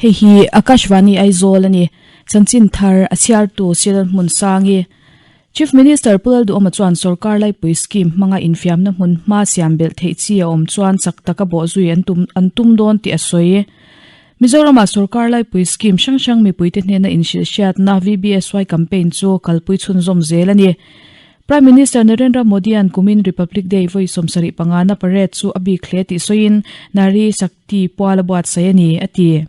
Hei hi Akashvani Aizawl a ni. Chanchin thar a chhiartu Siral Hmunsangi. Chief Minister Pu Lalduhawma chuan sorkar laipui scheme hmanga infiamna hmun hma siam belh theih chi a awm chuan chak taka bawhzui an tum an tum dawn tih a sawi. Mizoramah sorkar laipui scheme hrang hrang mipuite hnena inhrilhhriatna VBSY campaign chu kalpui chhunzawm zel a ni. Prime Minister Narendra Modi-a'n kumin Republic Day vawi 75 na parade chu a bik hle tih sawiin Nari Shakti pual a buatsaih a ni, a ti.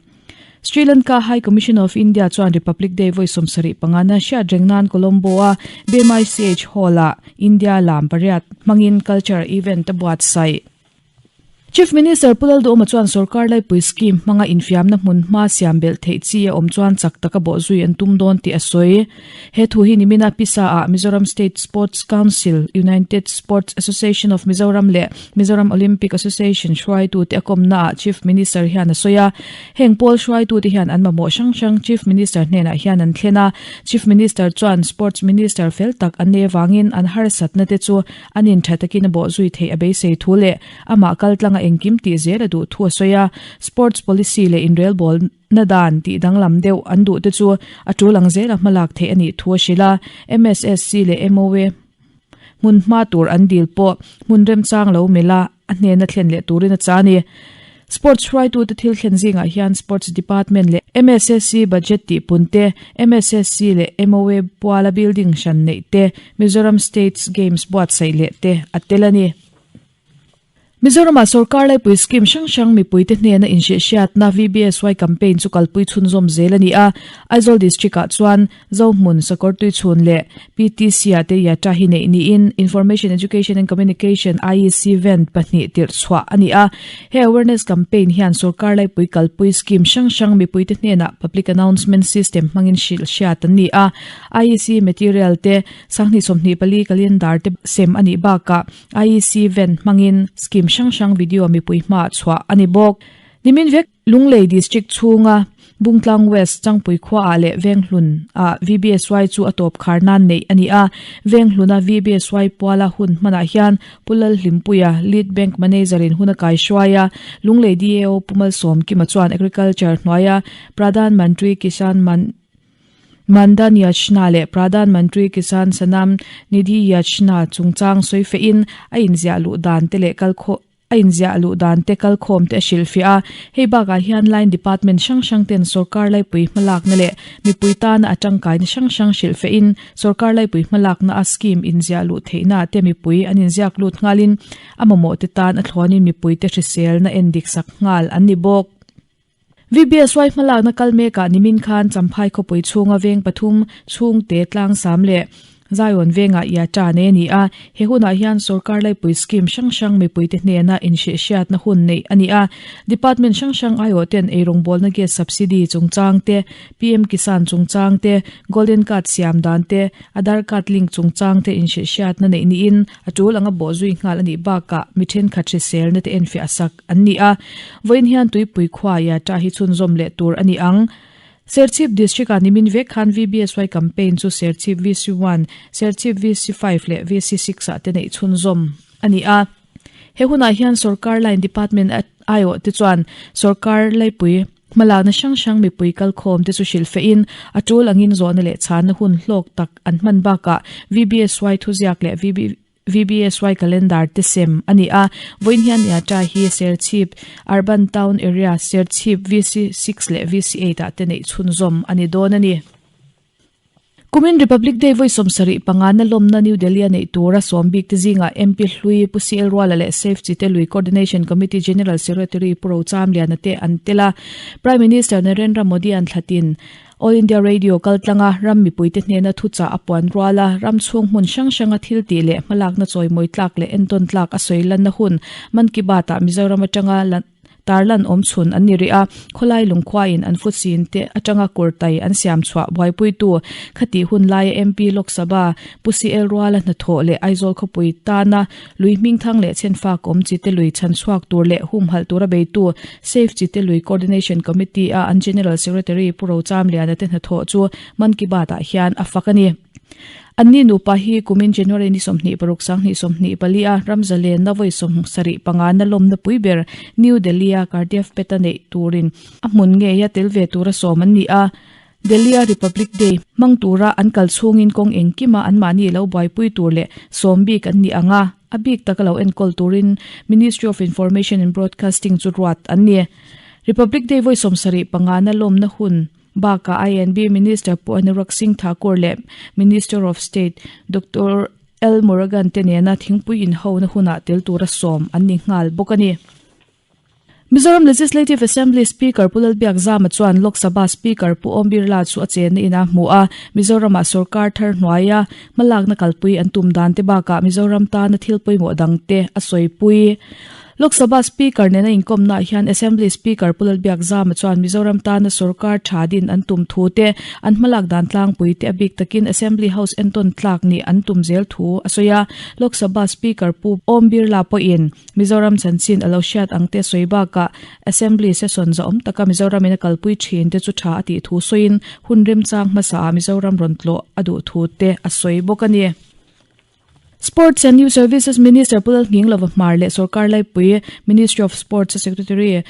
Sri Lanka High Commission of India chuan Republic Day vawi 75 na hriat reng nan Colombo-a BMICH Hall-ah India lam pariat hmangin culture event a buatsaih. Chief Minister Pu Lalduhawma chuan sorkar laipui scheme hmanga infiamna hmun hma siam belh theih chi a awm chuan chak taka bawhzui an tum dawn tih a sawi. He thu hi nimina pisa ah Mizoram State Sports Council, United Sports Association of Mizoram leh Mizoram Olympic Association hruaitute a kawmna ah Chief Minister hian a sawi a. Heng pawl hruaitute hian an mamawh hrang hrang Chief Minister hnenah hian an thlen a. Chief Minister chuan Sports Minister fel tak an nei avangin an harsatna te chu An in tha takin a bawh zui theih a beisei thu leh amah kaltlanga engkim tih zel a duh thu a sawi a. Sports policy leh inrelbawlna dan tih danglam deuh an duh te chu a tul ang zela hmalak theih a nih thu a hrilh a. MSSC leh MOA hmun hma tur an dil pawh hmun remchang lo mela a hnena thlen leh turin a chah a ni. Sports hruaitute thil thlen zingah hian Sports Department leh MSSC budget tihpun te, MSSC leh MOA puala building hran neih te, Mizoram States Games buatsaih leh te a tel a ni. Mizoramah sorkar laipui scheme hrang hrang mipuite hnena inhrilhhriatna VBSY campaign chu kalpui chhunzawm zel a ni a. Aizawl District-ah chuan Zohmun, Sakawrtuichhun leh PTC-ah te Yatra hi neih niin Information Education and Communication, IEC, van pahnih tirh chhuah a ni a. He awareness campaign hian sorkar laipui kalpui scheme hrang hrang mipuite hnenah public announcement system hmangin hrilh hriat an ni a. IEC material te sanghnih 24 calendar te sem a nih bakah IEC van hmangin scheme hrang hrang video mipui hmaah chhuah a ni bawk. Nimin vek Lunglei District chhunga Bungtlang West Changpui khuaah leh Venghlun ah VBSY chu a tawp khar nan neih a ni a. Venghluna VBSY puala hun hmanah hian Pu Lalhlimpuia, Lead Bank Manager in hun a kaihruai a. Lunglei DAO Pu Malsawmkima chuan Agriculture hnuaia Pradhan Mantri Kisan Man Mandhan Yajna leh Pradhan Mantri Kisan Sanam Nidhi Yajna chungchang sawi fehin a inziah luh dan te leh kalkhawh A inziah luh dan te kalkhawm te a hrilhfiah a, hei bakah hian line department hrang hrang ten sorkar laipui hmalakna leh mipui tana a tangkaina hrang hrang hrilhfiahin sorkar laipui hmalakna a scheme inziah luh theihna te mipui an inziak lut nghalin a mamawh te tan a thlawnin mipui te hriselna endik sak nghal an ni bawk. VBSY hmalakna kal mekah nimin khan Champhai khawpui chhunga veng pathum chhungte tlangsam leh Zion vengah Yatra nei a ni a. He hunah hian sorkar laipui scheme hrang hrang mipuite hnena inhrilhhriatna hun neih a ni a. Department hrang hrang aiawh ten eirawngbawlna gas subsidy chungchang te, PM Kisan chungchang te, Golden Card siam dan te, Aadhaar Card link chungchang te inhrilhhriatna neih niin a tul anga bawhzui nghal a nih bakah mi thenkhat hriselna te enfiah sak an ni a. Vawiin hian Tuipui khua Yatra hi chhunzawm leh tur a ni ang. Serchhip District-ah nimin vek khan VBSY campaign chu Serchhip VC1, Serchhip VC5 leh VC6 ah te neih chhunzawm a ni a. He hunah hian Sorkar Line Department aiawh te chuan Sorkar laipui hmalakna hrang hrang mipui kalkhawm te chu hrilhfehin a tul angin zawhna leh chhanna hun hlawk tak an hman bakah VBSY thuziak leh VBSY calendar te sem a ni a. Vawiin hian Yatra hi Serchhip Urban Town Area, Serchhip VC six leh VC eight ah te neih chhunzawm a ni dawn a ni. Kumin Republic Day vawi 75 na lawmna New Delhi a neih tura sawm bik te zingah MP hlui Pu CL Ruala leh Save Chite Lui Coordination Committee General Secretary Pu Rochamliana te an tel a. Prime Minister Narendra Modi an thlatin All India Radio kaltlanga ram mipuite hnena thuchah a puan rual a, ram chhung hmun hrang hranga thil tih leh hmalakna chawimawi tlak leh entawn tlak a sawi lanna hun Man Ki Baat-ah Mizoram atanga tarlan awm chhun an ni rih a, khawlai lungkhuain an futsin te atanga kurtai an siam chhuah buaipuitu khatih hun laia MP Lok Sabha Pu CL Ruala hnathawh leh Aizawl khawpui tana Lui hmingthang leh chhenfak awm Chite Lui chhan chhuak tur leh humhalh tura beitu Save Chite Lui Coordination Committee a an General Secretary Pu Rochamliana te hnathawh chu Man Ki Baat ah hian a fak a ni. Anni nupa hi kumin January ni 26 2024 a ram zalenna vawi 75 na lawmna pui ber New Delhi a Cardiff Pet-a neih turin a hmun ngeia tel ve tura sawm an ni a. Delhi a Republic Day hmang tura an kal chhungin kawng engkima anmahni lo buaipui tur leh sawm bik an ni ang a, a bik taka lo enkawl turin Ministry of Information and Broadcasting chu ruat an ni. Republic Day vawi 75 na lawmna hun bakah INB Minister Pu Anurag Singh Thakur leh Minister of State Doctor L Murugan te nena thingpui inhona hunah tel tura sawm an ni nghal bawk a ni. Mizoram Legislative Assembly Speaker Pu Lalbiakzama chuan Lok Sabha Speaker Pu Om Birla chu a chenna inah hmu a, Mizoramah sorkar thar hnuaia hmalakna kalpui an tum dan te bakah Mizoram tana thil pawimawh dang te a sawipui. Lok Sabha Speaker nena inkawmnaah hian Assembly Speaker Pu Lalbiakzama chuan Mizoram tana sorkar tha din an tum thu te, an hmalak dan tlangpui te a bik takin Assembly House entawn tlak nih an tum zel thu a sawi a. Lok Sabha Speaker Pu Om Birla pawhin Mizoram chanchin a lo hriat ang te sawi bakah Assembly session zahawm taka Mizoramin a kalpui thin te chu tha a tih thu sawiin hun remchang hmasaah Mizoram rawn tlawh a duh thu te a sawi bawk a ni. Sports and Youth Services Minister Pu Lalnghinglova Hmar leh Sorkar Laipui Ministry of Sports Secretary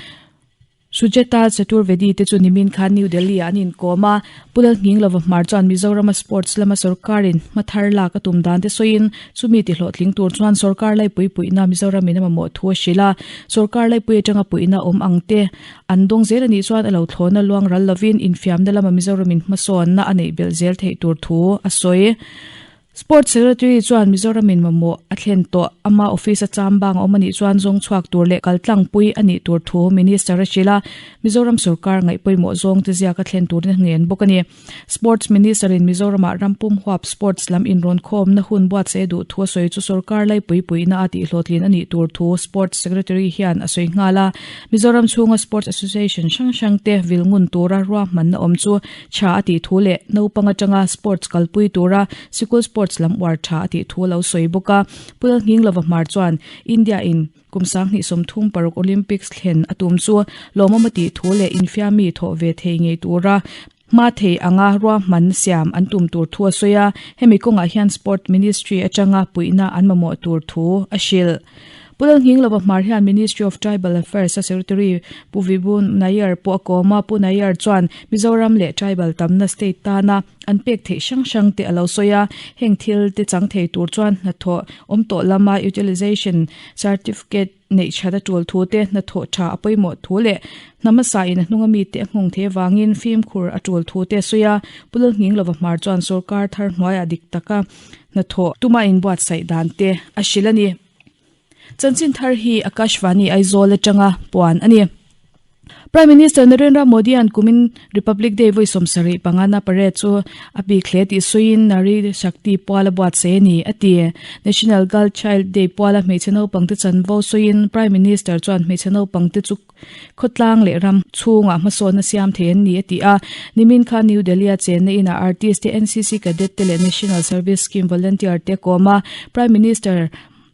Sujata Chaturvedi te chu nimin khan New Delhi ah an inkawm a, Pu Lalnghinglova Hmar chuan Mizorama sports lama sorkarin hmathar lak a tum dan te sawiin chumi ti hlawhtling tur chuan sorkar laipui puihna Mizoramin a mamawh thu a hrilh a, sorkar laipui atanga puihna awm ang te an dawng zel a nih chuan a lo thlawna luang ral lovin infiamna lama Mizoramin hmasawnna a neih belh zel theih tur thu a sawi. Sports Secretary chuan Mizoramin mamawh a thlen tawh ama office a cham bang a awm a nih chuan zawng chhuak tur leh kal tlangpui a nih tur thu Minister a hrilh a, Mizoram sorkar ngaih pawimawh zawng te ziak a thlen turin a ngen bawk a ni. Sports Minister in Mizoramah rampum huap sports lam inrawn khawmna hun buatsaih a duh thu a sawi chu sorkar laipui puihna a tihhlawhtlin a nih tur thu Sports Secretary hian a sawi nghal a, Mizoram chhunga Sports Association hrang hrang te vil ngun tura ruahmanna awm chu Tha a tih thu leh naupang atanga sports kalpui tura sikul sports lam uar tha a tih thu a lo sawi bawk a. Pu Lalnghinglova Hmar chuan India in kum 2036 Olympics thlen a tum chu lawmawm a tih thu leh infiammi thawh ve thei ngei tura hma thei anga ruahman siam an tum tur thu a sawi a. Hemi kawngah hian Sport Ministry atanga puihna an mamawh tur thu a hrilh. Pu Lalnghinglova Hmar hian Ministry of Tribal Affairs a Secretary Pu Vibhu Nayar pawh a kawm a, Pu Nayar chuan Mizoram leh Tribal tamna state tana an pek theih hrang hrang te a lo sawi a, heng thil te chang thei tur chuan hnathawh awm tawh lama Utilisation Certificate neih that a tul thu te, hnathawh tha a pawimawh thu leh hna hmasa in a hnunga mite a nghawng thei avangin fimkhur a tul thu te a sawi a, Pu Lalnghinglova Hmar chuan sorkar thar hnuaiah dik taka hnathawh tuma inbuatsaih dan te a hrilh a ni. Chanchin thar hi Akashvani Aizawl atanga puan a ni. Prime Minister Narendra Modi an kumin Republic Day vawi 75 na parade chu a bik hle tih sawiin Nari Shakti puala buatsaih a ni a ti. National Girl Child Day puala hmeichhe naupangte chanvo sawiin Prime Minister chuan hmeichhe naupangte chu Khawtlang leh ram chhungah hmasawnna siam thei an ni a ti a. Nimin khan New Delhi a chenna inah artist te, NCC cadet te leh National Service Scheme volunteer te a kawm a. Prime Minister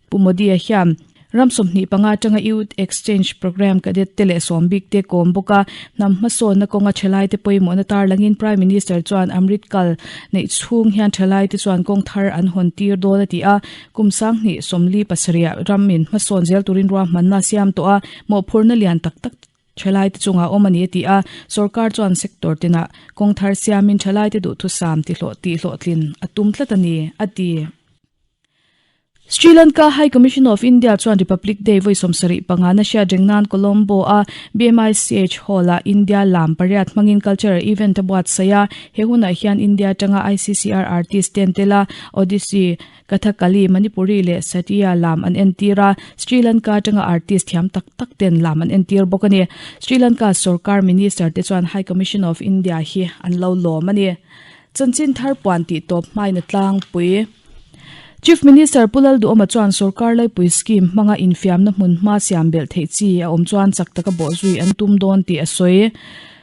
Pu Modi-a hian ram 25 atanga Youth Exchange Programme cadet te leh sawmbik te kawm bawk a. Hnam hmasawnna kawnga thalaite pawimawhna tarlangin Prime Minister chuan Amrit Kal neih chhung hian thalaite chuan kawng thar an hawn tir dawn a ti a. Kum 2047 ramin hmasawn zel turin ruahmanna a siam tawh a. Mawhphurhna lian tak tak thalaite chungah awm a ni a ti a, sorkar chuan sector tinah kawng thar siamin thalaite duhthusam tihlawh tihhlawhtlin a tum tlat a ni, a ti. Sri Lanka High Commission of India chuan Republic Day vawi 75 na hriat reng nan Colombo a BMICH Hall-ah India lam pariat hmangin cultural event a buatsaih a, he hunah hian India atanga ICCR artist ten tela Odissi Kathakali, Manipuri leh Satya lam an entir a, Sri Lanka atanga artist thiam tak tak ten lam an entir bawk a ni. Sri Lanka sorkar minister te chuan High Commission of India hi an lo lawm a ni. Chanchin thar puan tih tawp hmain a tlangpui. Chief Minister Pu Lalduhawma chuan sorkar laipui scheme hmanga infiamna hmun hma siam belh theih chi a awm chuan chak taka bawhzui an tum dawn tih a sawi.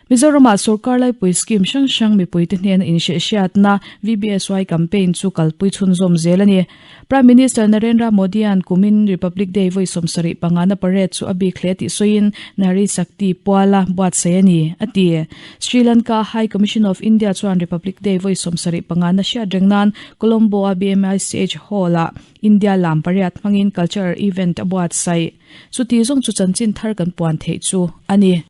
Mizoramah sorkar laipui scheme hrang hrang mipuite hnena inhrehhriatna VBSY campaign chu kalpui chhunzawm zel a ni. Prime Minister Narendra Modi-a'n kumin Republic Day vawi 75 na parade chu a bik hle tih sawiin Nari Shakti puala buatsaih a ni, a ti. Sri Lanka High Commission of India chuan Republic Day vawi 75 na hriat reng nan Colombo-a BMICH Hall-ah India lam pariat hmangin cultural event a buatsaih. Chuti zawng chu chanchin thar kan puan theih chu a ni.